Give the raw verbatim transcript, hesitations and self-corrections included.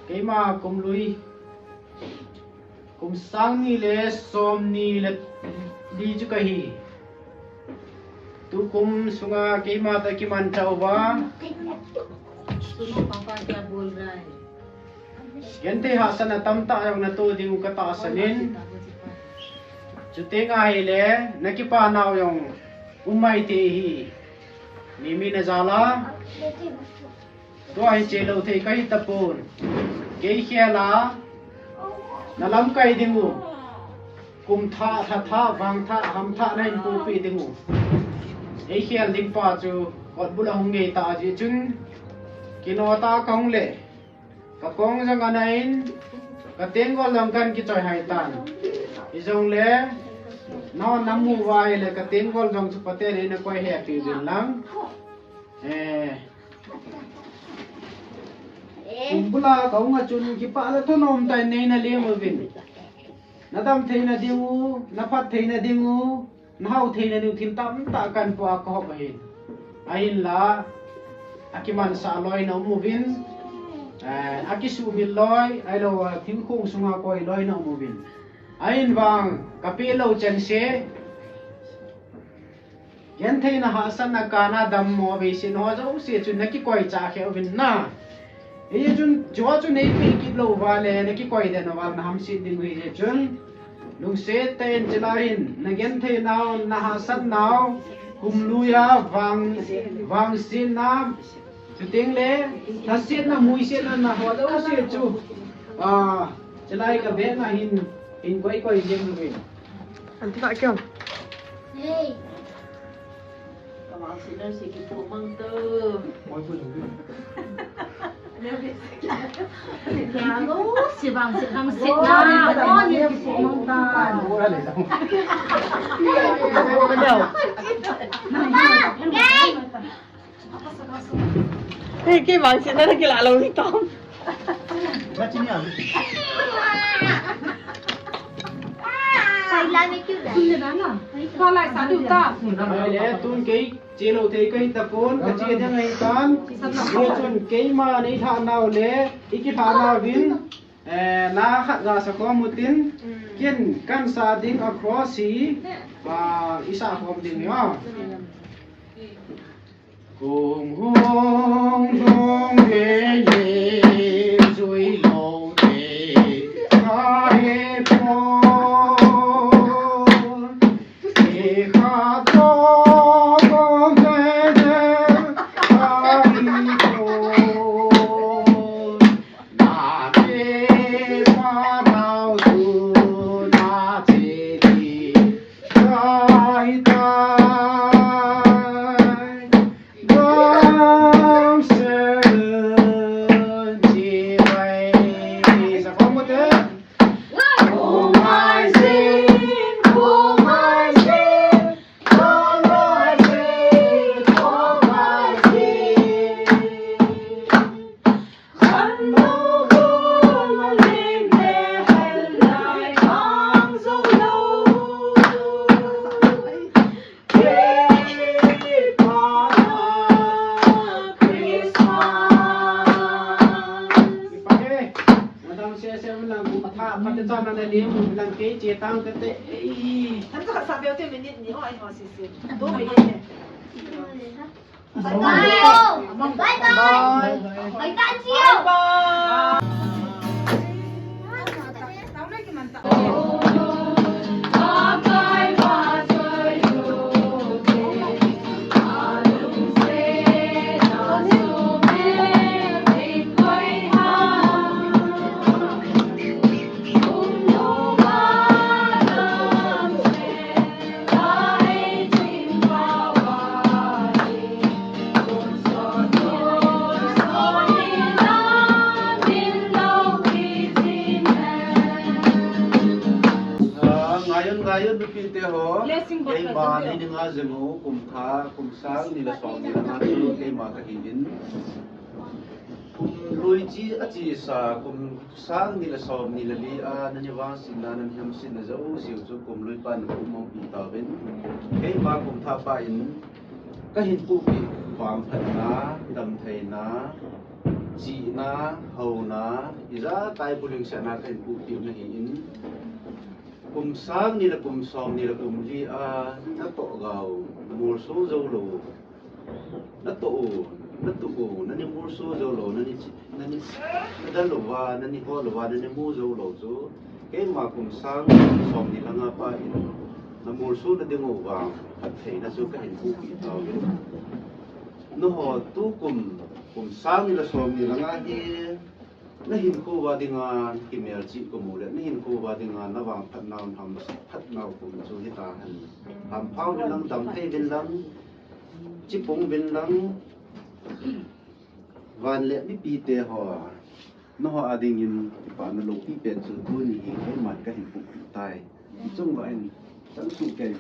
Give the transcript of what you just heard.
Keima kum lui, kum sang ni le som ni le li chu kahi. Tukum sunga keima toh kimanchah uva, genthei hahsatna tamtah jong natoh diu katahsan in, chuteng ahile nakipa nau jong um maithei ahi. Mi mi najal a, tua hi chelou thei kahi tapon. Kei khel a nalamkai diu, kum thah, lha thah, vang thah, ham thah nahin pohpeh diu. Ei khel ding pa chu kot bul a hung ngei ta jeh chun, kino tah kahung le, kakong jong ana in, katenggol jong kahin kichoi hai tan. Hijongle, nahon namu uva ahile katenggol jong chu phaten eina koi hepi uvin lang. Eh, kum bul a kahung a chun kipah le thunom tah in neina lem uvin. Nadam theina diu, naphat theina diu, nahao theina diu thil tamtah kahin po a kahop ahin. Ahinla, akimansah loi na um uvin, eh, akisuhmil loi, ahilou a thingkhong sunga koi loi na um uvin. Ahin vang, kapeh lou chengse, gentheina hahsatna kana dammo veiset ho jouse chun nakikoi chah kheh uvin na. Hichun, chua chu neipeh kit lou uva le, nakikoi den uva le nahamset ding ahi jeh chun, lungset tah in chulai hin, nagenthei nau, nahahsat nau, kum lui a vang, vangsetna, chuteng le, lhasetna, muisetna, naho jouse chu, ah, chulai kaveng a hin, hin koi koi jeng uvin. Aunty, va kyo? Hey. Ka vangsetna se kipoh mang to. Kya lo, se vangset, vangsetna. Kipoh mang ta. Hey. Hey, kei vangsetna nakilah lou ni tam. Ahile, tun kei chelou thei kahi tapon, kache ding ahitan. Hichun keima neilhah nau le, ikilhah nauvin, eh, la khat ga sakhom utin, ken kahin sa ding a cross hi, ah, isah khom ding ahi. Kong hong dong ve ye zui lo te ka he pon. Te kha to kong ve ye ka he pon. Na te pa nau tu na te di. Bye bye. Bye bye. Bye bye. Ah, ngaiun, ngaiun, nupi te ho. Blessing box. Keima nei dinga jing u, kum thah, kum sang ni le som ni le nga chu keima kahi in. Kum lui chi a chi sa, kum sang ni le som ni le li a, nani vangsetna, nani hamsetna jouse u chu kum lui pan kum mong pi tauvin. Keima kum thah pa in, kahin pohpeh vangphatna, damtheina, Chihna, houna, ijakai bulhingsetna kahin pohpeh na hi in. Kum sang ni le kum som ni le kum li a natoh gao, namolso jou lou. Natoh u, natuh u, nani molso jou lou, nani chi, nani, nadal louva, nani hol louva, nani mu jou lou chu. Keima kum sang som ni langa pa in, namolso nading uva, phattheina chu kahin pohpeh tauvin. Nangho tukum, kum sang ni le som ni langa hi, nahinkho uva dinga kimelchih kum u le, nahinkho uva dinga navangphat nau, naphatnau kum chu hitahen. Hampha uvin lang, damthei uvin lang, chipung uvin lang, van le mipite ho, nangho a dingin kipana loupi pen chu tuni hi keiman kahin pohpeh tai. Ichung uva in, chang suh kei.